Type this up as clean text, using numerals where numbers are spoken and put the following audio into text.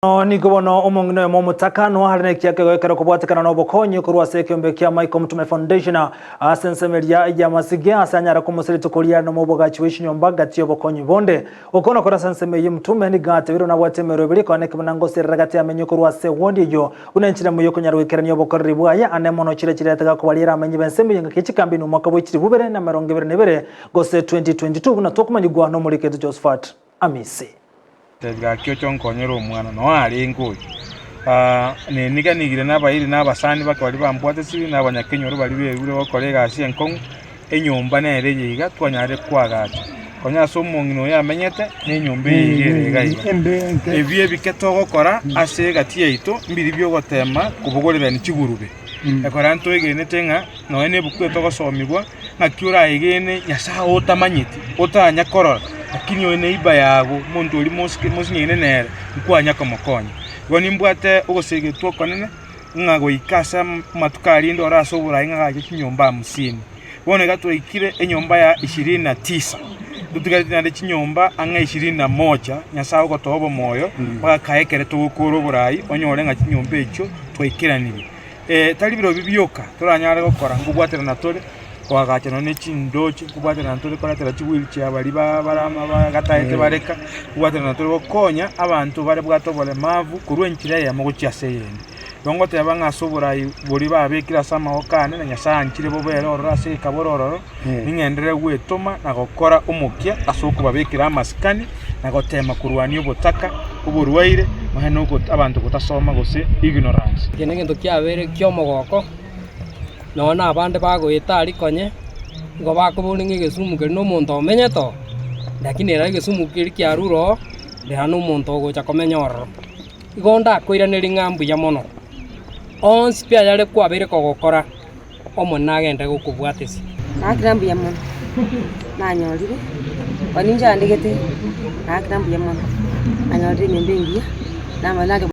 Nigo bono omong'ina oyomo omotaka noa are nekiaka igo ekero kobwatekana nobokonyi korwa ase ekeombe kia Michael Mtume Foundation ase ensemo eria y'amasige ase anyare komosa rituko riare nomobogachi bwe chinyomba gati y'obokonyi bonde. Gokwana kore ase ensemo eyio Mtume nigo atebire nabwate emerwa ebere konya nekebe na ngoserera gati amenye korwa ase ewodi eyio buna enchera emo yokonyara goikerania obokoreri bwaye ane mono chiria chirete gakobariera amenyi b'ensemo eyio engaki ye chikambeni omwaka bwe chilifu bibere na 22 gose 2022 buna tokomanyigwa nomorikete Josphat Amisi. Tebia gaki oche onkonyere omwana, noo arenge oyo. Neniganigire nabairi na abasani bake baria bambwatesire, na abanyakenyoro baria berure gokora egasi enkong'u, enyomba nere eye iga twanyarire koagacha. Konya ase omong'ina oyo amenyete, na enyomba eye iga ere iga iga. Ebi ebike togokora ase egati yaito, mbiri biogotema kobogorerania chigurube. Ekero ntoegenete ng'a nonya na ebuku etogosomigwa, Ng'aki oraegene Nyasae otamanyeti, otanya korora, lakini oyo neighbour yago, omonto oria mosike mosinyaine nere, nkwanya komokonya. Igo nimbwate ogosegetwa okonene, ng'a goika ase amatuko aria ndore ase oborai ng'a gachia chinyomba hamsini. Bono iga twaikire enyomba ya ishirini na tisa, totigareti naende chinyomba ang'e ishirini na moja, Nyasae ogotoa obomoyo, mpaka kae ekere togokora oborai, onyore ng'a chinyomba echio twaikeranirie. Tari birobio bioka toranyare gokora, nkobwaterana tore koagacha nonya ne chindoche, nkobwaterana tore koretera chiwheelchair baria ba bare bagataete bareka, nkobwaterana tore gokonya abanto bare bwate oboremavu korwa enchera eyemo gochia ase eyende. Igo ngoteba ng'a ase oborai boria babekire ase amaboko ane na Nyasaye anchire bobere ororo ase egekaboro ororo, ning'enderere gwetoma na gokora omokia ase okobabekera amasikani, na gotema korwania obotaka, oborwaire, nonya na abanto gotasoma gose ignorance. Eke negento kiabeire ki'omogoko, nonya na abande bagoeta aria konye, nigo bakoboria ng'a egesumu keria na omonto omenyete oo, lakini ere egesumu keria kiarure oo, riria na omonto ogocha komenya ororo. Igo ndakoiranerie ng'a mbuya mono, onsi pi ayare kwabeire kogokora. Omonene agende gokobwatesia. Naakire mbuya mono, nanyorire, onye ninche andegete, naakire mbuya mono, nanyorire enyomba engiya, namanya nake.